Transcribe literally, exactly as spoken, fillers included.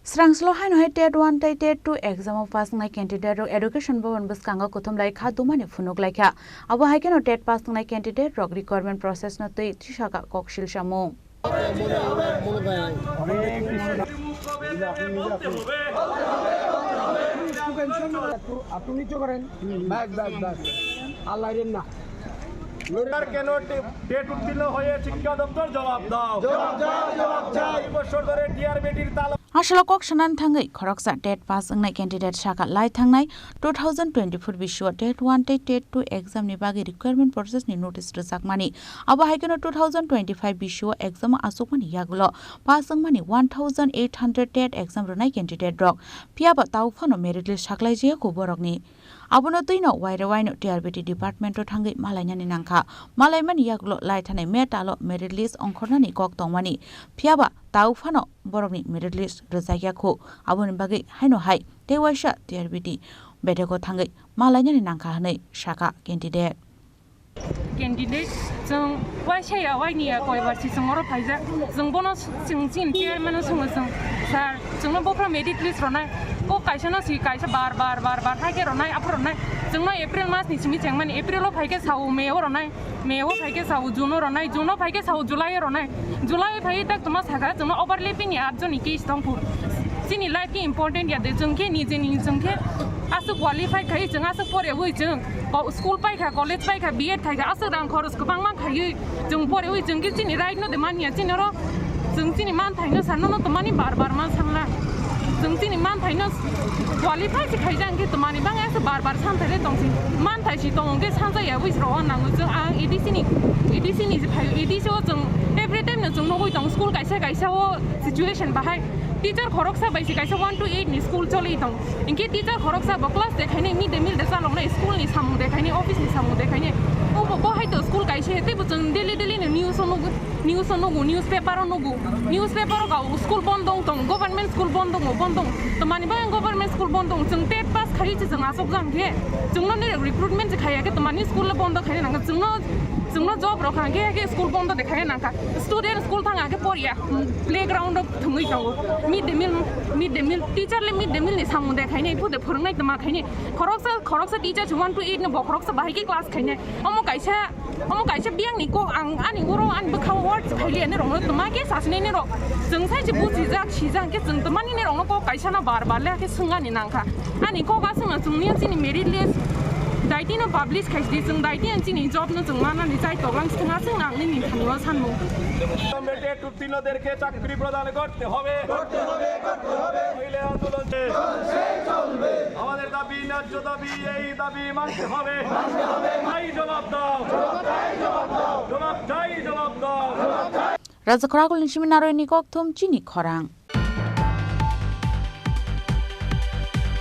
Srangslo haino hai TET one tei TET two exam o pass wngnai candidate rok Education Bhavan bwskango kuthum lai kha dumani phunuk lai kha. Abo hai kheno TET pass wngnai candidate rok requirement process no twi tisaka kok silsamung. আপনি নিচে করেন। ব্যাস, ব্যাস, ব্যাস। আর লাইলেন না। সরকার কেন টে-, টেট উত্তীর্ণ হয়ে শিক্ষা দপ্তর জবাব দাও। জবাব চাই, জবাব চাই। দুই বছর ধরে টিআরবিটির তালা Aswk kok sanani thangwi khoroksa TET pass wngnai candidate saka lai thangnai two thousand twenty-four bisio TET one tei TET two exam ni bagwi requirement process ni notice rwjakmani. Abo hai kheno two thousand twenty-five bisio exam o achukmani yagulo pass wngmani one thousand eight hundred TET exam rwnai candidate rok. Phiya ba tau phano merit list saklai jaya kho borokni. Abono twino waire waino TRBT department o thangwi malainani nangkha. Malaimani yagulo lai thanai metal o merit list ongkhornani kok tongmani. Phiya ba tau phano borokni merit list rwjakya kho. Aboni bagwi haino hai tei waisa TRBT bedego thangwi malainani nangkha hwnwi saka candidate. Candidate chwng waisa ya waini ya koi bar si chwng oro phaijak. Chwng bono chwng chini chairman no chwng chwng sir chwngno bopra merit list ronai. Ko kaisa no si kaisa bar bar bar bar hai khe ronai aphuru ronai. Chwngno April mas ni simi chengmani April o phai khe sao May o ronai. May o phai khe sao June o ronai, June o phai khe sao July o ronai. July o phai tak tuma saka chwngno overlapping ni at joni case tong phu. Chini life khe important ya de chwng khe ni je ni chwng khe aswk qualify khai chwng aswk pore ui chwng ko-, school pai kha, college pai kha, B Ed khai kha, aswk rang khoros kwbangma khaiwi chwng pore ui chwng khe chini right no de manya chini oro chwng chini man thaino sanno no tongmani bar bar man sanla. Chwng chini man thaino qualify se khaijak hwnkhe tongmani bang asa bar bar san thaile tongsi. Man thai si tong hwnkhe sanjaya ui rok o nango chwng ang ADC ni, ADC ni je phaio, ADC o chwng every time no chwng nugui tong school kaisa kaisa o situation bahai teacher khoroksa bai se kaisa one to eight ni school choli tong. Hwnkhe teacher khoroksa bo class de khainai, mid day meal de chaloknai, school ni samung de khainai, office ni samung de khainai. Obo bo hai to school kaisa he, teibo chwng daily daily ni news o nugo. News o nugo, newspaper o nugo, newspaper o kau school bondo wng tong, government school bondo wng, bondo wng. Tongmani bai ang government school bondo wng, chwng TET pass khai se chwng asok jang khe, chwngno nini recruitment se khaiya khe tongmani school le bondo khaina nangkha, chwngno, chwngno job rok kha khe, khe school bondo de khaina nangkha. Student school thang khe porya, playground o thwngwi tongo, mid day meal, mid day meal, teacher le mid day meal ni samung de khainai, phu de phwrwngnai tongma khainai, khoroksa, khoroksa teacher se one to eight no bo khoroksa bahai khe class khainai, omo kaisa. Omo kaisa biyang ni kok ang ani oro ani bwkha words khaili ani rokno tma khe sasini ni rok. Chwng sai se buji jak si jak khe chwng tma nini rokno kok kaisa no bar bar le khe swng ani nangkha. Ani kok aswk no chwng ni chini merit list daiti no publish khai di chwng daiti an chini job no chwng manani chai toklang swng aswk nang nini thani o sanmung. উত্তীর্ণদেরকে চাকরি প্রদান করতে হবে। করতে হবে, করতে হবে। নইলে আন্দোলন চলবে। আমাদের দাবি, ন্যায্য দাবি, এই দাবি মানতে হবে। মানতে হবে। চাই জবাব দাও। জবাব চাই, জবাব দাও। জবাব চাই, জবাব দাও। Raja Khoragul ni simi naroi ni kok thum chini khorang.